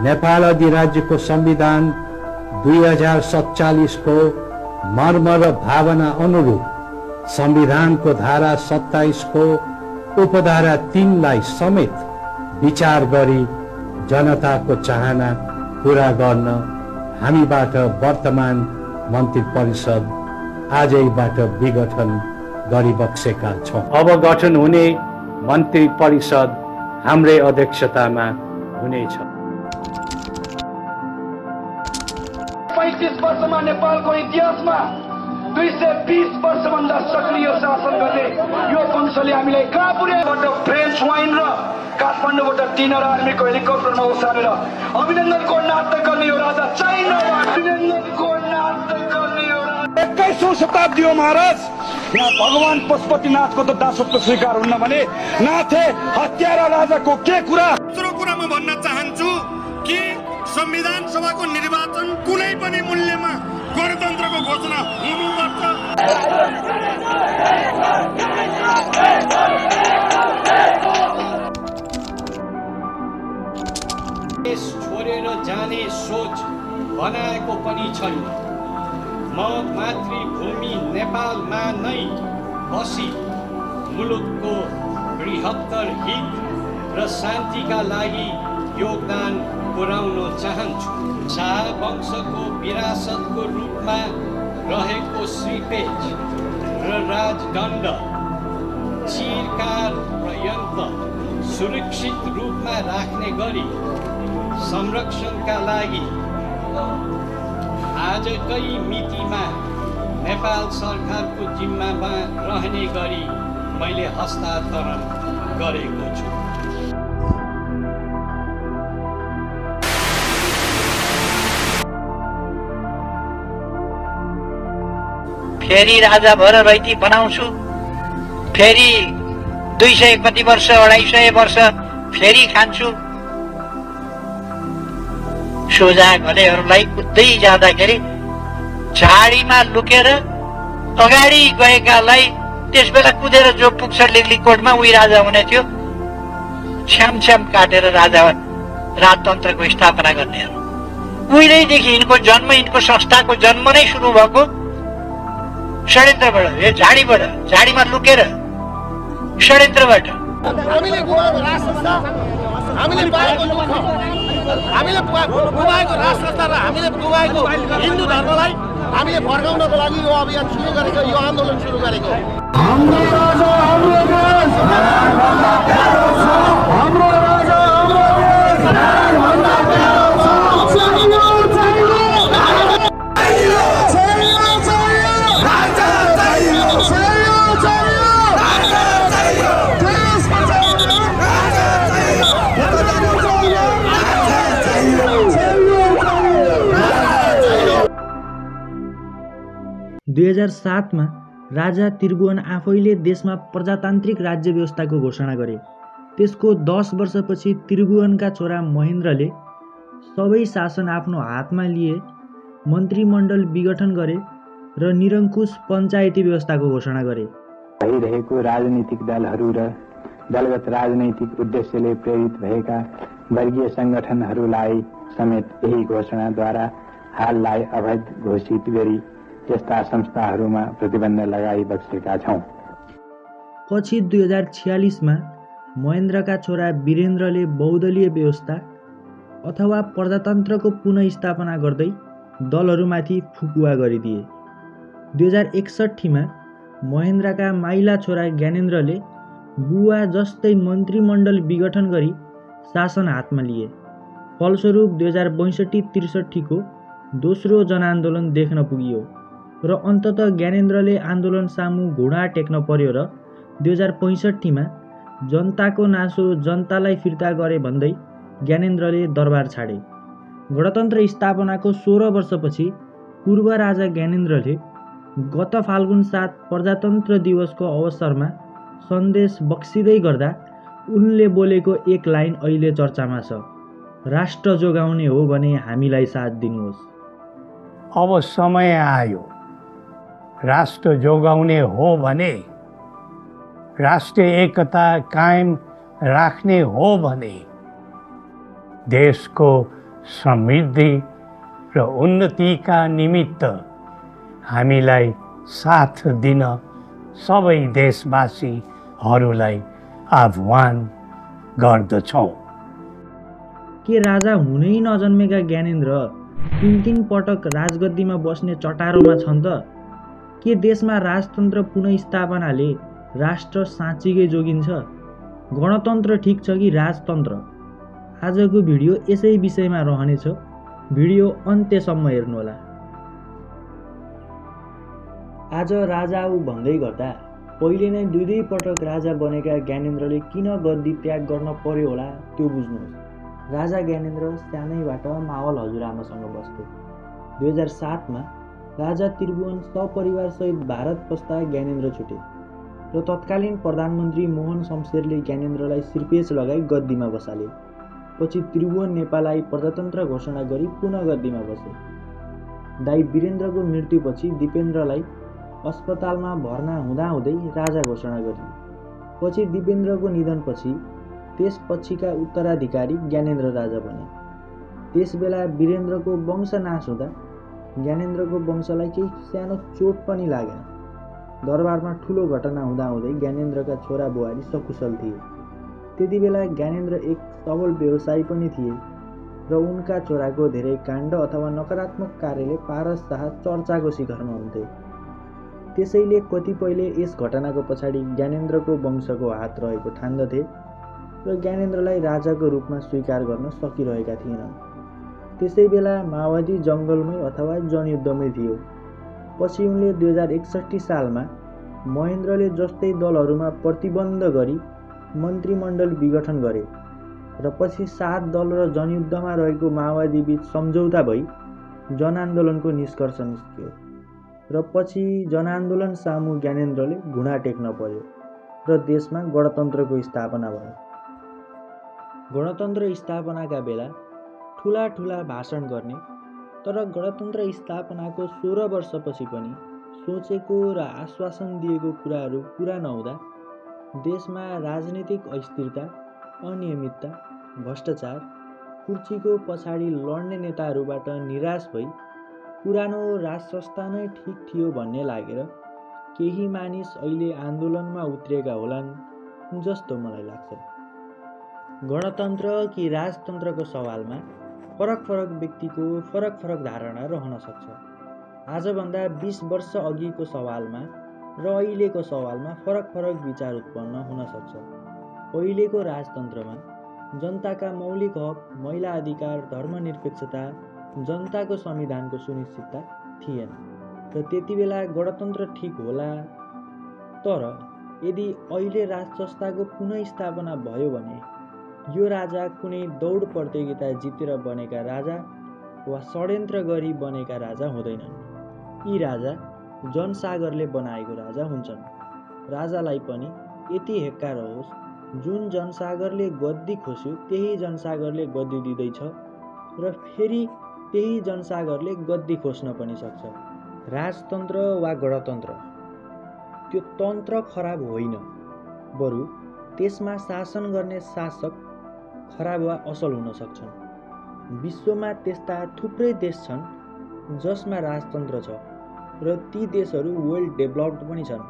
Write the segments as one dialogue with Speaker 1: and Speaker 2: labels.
Speaker 1: नेपाल अधिराज्यको संविधान 2047 को मर्म र भावना अनुरूप संविधानको धारा 27 को उपधारा 3 लाई समेत विचार गरी जनताको चाहना पूरा गर्न हामीबाट वर्तमान मन्त्री परिषद आजैबाट विघटन गरिबक्सेका छौं। अब गठन हुने मन्त्री परिषद हाम्रै अध्यक्षतामा हुनेछ।
Speaker 2: 35 वर्षमा नेपालको इतिहासमा 220 वर्षभन्दा सक्रिय शासन गर्ने यो वंशले हामीलाई कहाँ पुर्याबाट फ्रेन्च वाइन र काठमाडौँबाट डिनर आर्मीको हेलिकप्टरमा उसारेर अभिनन्दनको नाटक गर्ने यो राजा चाहिन्न। अभिनन्दनको नाटक गर्ने यो 21औं शताब्दी हो महाराज। यहाँ भगवान पशुपतिनाथको त दासत्व स्वीकार हुन्न भने नाथे हत्यारा राजाको के कुरा।
Speaker 3: दोस्रो कुरा म भन्न चाहन्छु कि संविधान सभाको निर्वाचन कुनै पनि मूल्यमा गणतन्त्रको घोषणा हुनुपर्छ।
Speaker 4: देश छोडेर जाने सोच बनाएको पनि छैन। म मातृभूमि नेपालमा नै बसी मुलुकको बृहत्तर हित र शान्तिका लागि योगदान पुर्याउन चाहन्छु। शाह वंशको विरासतको रूपमा रहेको श्रीपेच र राजदण्ड चिरकाल पर्यन्त सुरक्षित रूपमा राख्ने गरी संरक्षणका लागि आजकै मितिमा नेपाल सरकारको जिम्मामा रहने गरी मैले हस्तान्तरण गरेको छु।
Speaker 5: फेरि राजा भएर रैती बनाउँछु, फेरि 200 कति वर्ष 250 वर्ष फेरि खान्छु। सोझा घलेहरूलाई कुद्दै जाँदाखेरि झाडीमा लुकेर अगाडि गएकालाई त्यसबेला कुदेर जो पुग्छ लिगलिकोटमा उही राजा हुने थियो। छ्याम काटेर राजा राजतन्त्रको स्थापना गर्नेहरू। उहिलेदेखि यिनको जन्म, यिनको संस्थाको जन्म नै सुरु भएको षड्यन्त्रबाट, यो झाडीबाट, झाडीमा लुकेर षड्यन्त्रबाट।
Speaker 6: हामीले गुमाएको राष्ट्र, हामीले पाएको दुःख, हामीले गुमाएको राष्ट्र र हामीले गुमाएको हिन्दू धर्मलाई हामीले फर्काउनको लागि यो अभियान सुरु गरेको, यो आन्दोलन सुरु गरेको। हाम्रो राजा हाम्रो देश, हाम्रो राजा हाम्रो
Speaker 7: देश 2007 मा राजा त्रिभुवन आफैले देशमा प्रजातान्त्रिक राज्य व्यवस्थाको घोषणा गरे। त्यसको 10 वर्षपछि त्रिभुवनका छोरा महेन्द्रले सबै शासन आफ्नो हातमा लिए, मन्त्रीमण्डल विघटन गरे र निरङ्कुश पञ्चायती व्यवस्थाको घोषणा गरे।
Speaker 8: भइरहेको राजनीतिक दलहरू र दलगत राजनैतिक उद्देश्यले प्रेरित भएका वर्गीय संगठनहरूलाई समेत यही घोषणाद्वारा हाललाई अवैध घोषित गरी यस्ता संस्थाहरूमा प्रतिबन्ध लगाइबक्सेका छौं।
Speaker 7: पछि 2046 मा महेन्द्रका छोरा वीरेन्द्रले बहुदलीय व्यवस्था अथवा प्रजातन्त्रको पुनःस्थापना गर्दै दलहरूमाथि फुकुवा गरिदिए। 2061 मा महेन्द्रका माइला छोरा ज्ञानेन्द्रले बुवा जस्तै मन्त्रीमण्डल विघटन गरी शासन हातमा लिए। फलस्वरूप 2062-63 को दोस्रो जनआन्दोलन देख्न पुगियो र अन्ततः ज्ञानेन्द्रले आन्दोलन सामु घुँडा टेक्न पर्यो र 2065 मा जनताको नासो जनतालाई फिर्ता गरे भन्दै ज्ञानेन्द्रले दरबार छाडे। गणतन्त्र स्थापनाको 16 वर्षपछि पूर्व राजा ज्ञानेन्द्रले गत फाल्गुन 7 प्रजातन्त्र दिवसको अवसरमा सन्देश बक्सिँदै गर्दा उनले बोलेको एक लाइन अहिले चर्चामा छ, राष्ट्र जोगाउने हो भने हामीलाई साथ दिनुहोस्।
Speaker 9: अब समय आयो, राष्ट्र जोगाउने हो भने, राष्ट्रिय एकता कायम राख्ने हो भने देशको समृद्धि र उन्नतिका निमित्त हामीलाई साथ दिन सबै देशवासीहरूलाई आह्वान गर्दछौँ।
Speaker 7: के राजा हुनै नजन्मेका ज्ञानेन्द्र 3 पटक राजगद्दीमा बस्ने चटारोमा छन् त? के देशमा राजतन्त्र पुनःस्थापनाले राष्ट्र साँच्चीकै जोगिन्छ? गणतन्त्र ठिक छ कि राजतन्त्र? आजको भिडियो यसै विषयमा रहनेछ। भिडियो अन्त्यसम्म हेर्नुहोला। आज राजा आऊ भन्दै गर्दा पहिले नै 2 पटक राजा बनेका ज्ञानेन्द्रले किन गद्दी त्याग गर्न पर्यो होला त्यो बुझ्नुहोस्। राजा ज्ञानेन्द्र सानैबाट मावल हजुरआमासँग बस्थे। 2007 मा राजा त्रिभुवन सपरिवारसहित भारत पस्दा ज्ञानेन्द्र छुटे र तत्कालीन प्रधानमन्त्री मोहन शमशेरले ज्ञानेन्द्रलाई सिरपेच लगाई गद्दीमा बसाले। पछि त्रिभुवन नेपाललाई प्रजातन्त्र घोषणा गरी पुनः गद्दीमा बसे। दाइ वीरेन्द्रको मृत्युपछि दिपेन्द्रलाई अस्पतालमा भर्ना हुँदाहुँदै राजा घोषणा गरियो। पछि दिपेन्द्रको निधनपछि त्यसपछिका उत्तराधिकारी ज्ञानेन्द्र राजा बने। त्यसबेला वीरेन्द्रको वंश नाश हुँदा ज्ञानेन्द्रको वंशलाई केही सानो चोट पनि लागेन। दरबारमा ठुलो घटना हुँदाहुँदै ज्ञानेन्द्रका छोरा बुहारी सकुशल थिए। त्यतिबेला ज्ञानेन्द्र एक सबल व्यवसायी पनि थिए र उनका छोराको धेरै काण्ड अथवा नकारात्मक कार्यले पारस शाह चर्चाको शिखरमा हुन्थे। त्यसैले कतिपयले यस घटनाको पछाडि ज्ञानेन्द्रको वंशको हात रहेको ठान्दथे र ज्ञानेन्द्रलाई राजाको रूपमा स्वीकार गर्न सकिरहेका थिएनन्। त्यसैबेला माओवादी जङ्गलमै अथवा जनयुद्धमै थियो। पछि उनले 2061 सालमा महेन्द्रले जस्तै दलहरूमा प्रतिबन्ध गरी मन्त्रीमण्डल विघटन गरे र पछि 7 दल र जनयुद्धमा रहेको माओवादी बीच सम्झौता भई जनआन्दोलनको निष्कर्ष निस्क्यो र पछि जनआन्दोलन सामु ज्ञानेन्द्रले घुँडा टेक्न पर्यो र देशमा गणतन्त्रको स्थापना भयो। गणतन्त्र स्थापनाका बेला ठुला भाषण गर्ने तर गणतन्त्र स्थापनाको 16 वर्षपछि पनि सोचेको र आश्वासन दिएको कुराहरू पुरा नहुँदा देशमा राजनीतिक अस्थिरता, अनियमितता, भ्रष्टाचार, कुर्सीको पछाडि लड्ने नेताहरूबाट निराश भई पुरानो राज संस्था नै ठिक थियो भन्ने लागेर केही मानिस अहिले आन्दोलनमा उत्रिएका होलान् जस्तो मलाई लाग्छ। गणतन्त्र कि राजतन्त्रको सवालमा फरक व्यक्तिको फरक धारणा रहन सक्छ। आजभन्दा 20 वर्ष अघिको सवालमा र अहिलेको सवालमा फरक विचार उत्पन्न हुन सक्छ। पहिलेको राजतन्त्रमा जनताका मौलिक हक, महिला अधिकार, धर्मनिरपेक्षता, जनताको संविधानको सुनिश्चितता थिएन र त्यतिबेला गणतन्त्र ठिक होला। तर यदि अहिले राज संस्थाको पुनःस्थापना भयो भने यो राजा कुनै दौड प्रतियोगिता जितेर बनेका राजा वा षड्यन्त्र गरी बनेका राजा हुँदैनन्। यी राजा जनसागरले बनाएको राजा हुन्छन्। राजालाई पनि यति हेक्का रहोस्, जुन जनसागरले गद्दी खोस्यो त्यही जनसागरले गद्दी दिँदैछ र फेरि त्यही जनसागरले गद्दी खोस्न पनि सक्छ। राजतन्त्र वा गणतन्त्र त्यो तन्त्र खराब होइन, बरु त्यसमा शासन गर्ने शासक खराब वा असल हुन सक्छन्। विश्वमा त्यस्ता थुप्रै देश छन् जसमा राजतन्त्र छ र ती देशहरू वेल डेभलप्ड पनि छन्,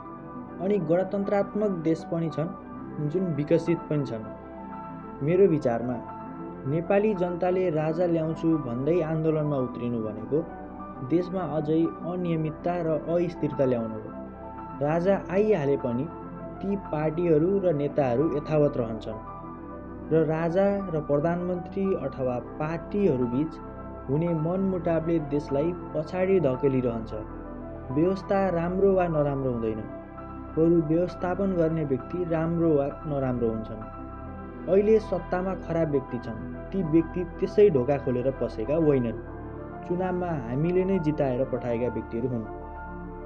Speaker 7: अनि गणतन्त्रात्मक देश पनि छन् जुन विकसित पनि छन्। मेरो विचारमा नेपाली जनताले राजा ल्याउँछु भन्दै आन्दोलनमा उत्रिनु भनेको देशमा अझै अनियमितता र अस्थिरता ल्याउनु हो। राजा आइहाले पनि ती पार्टीहरू र नेताहरू यथावत रहन्छन् र राजा र प्रधानमन्त्री अथवा पार्टीहरू बीच हुने मनमुटावले देशलाई पछाडि धकेलिरहन्छ। व्यवस्था राम्रो वा नराम्रो हुँदैन, बरु व्यवस्थापन गर्ने व्यक्ति राम्रो वा नराम्रो हुन्छन्। अहिले सत्तामा खराब व्यक्ति छन्, ती व्यक्ति त्यसै ढोका खोलेर पसेका होइनन्। चुनावमा हामीले नै जिताएर पठाएका व्यक्तिहरू हुन्।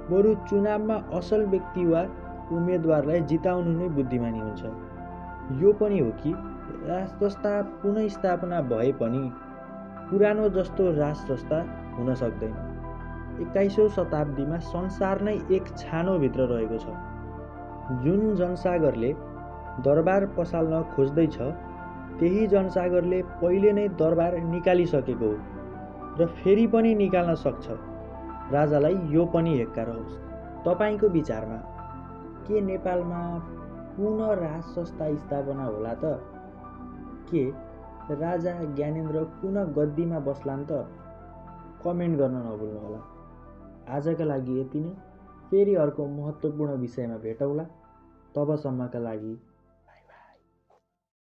Speaker 7: बरु चुनावमा असल व्यक्ति वा उम्मेदवारलाई जिताउनु नै बुद्धिमानी हुन्छ। यो पनि हो कि राज संस्था पुनःस्थापना भए पनि पुरानो जस्तो राज संस्था हुन सक्दैन। 21औं शताब्दीमा संसार नै एक छानोभित्र रहेको छ। जुन जनसागरले दरबार पसाल्न खोज्दैछ त्यही जनसागरले पहिले नै दरबार निकालिसकेको हो र फेरि पनि निकाल्न सक्छ। राजालाई यो पनि हेक्का रहोस्। तपाईँको विचारमा के नेपालमा पुनः राज संस्था स्थापना होला त? के राजा ज्ञानेन्द्र पुनः गद्दीमा बस्लान् त? कमेन्ट गर्न नभुल्नुहोला। आजका लागि यति नै। फेरि अर्को महत्त्वपूर्ण विषयमा भेटौँला। तबसम्मका लागि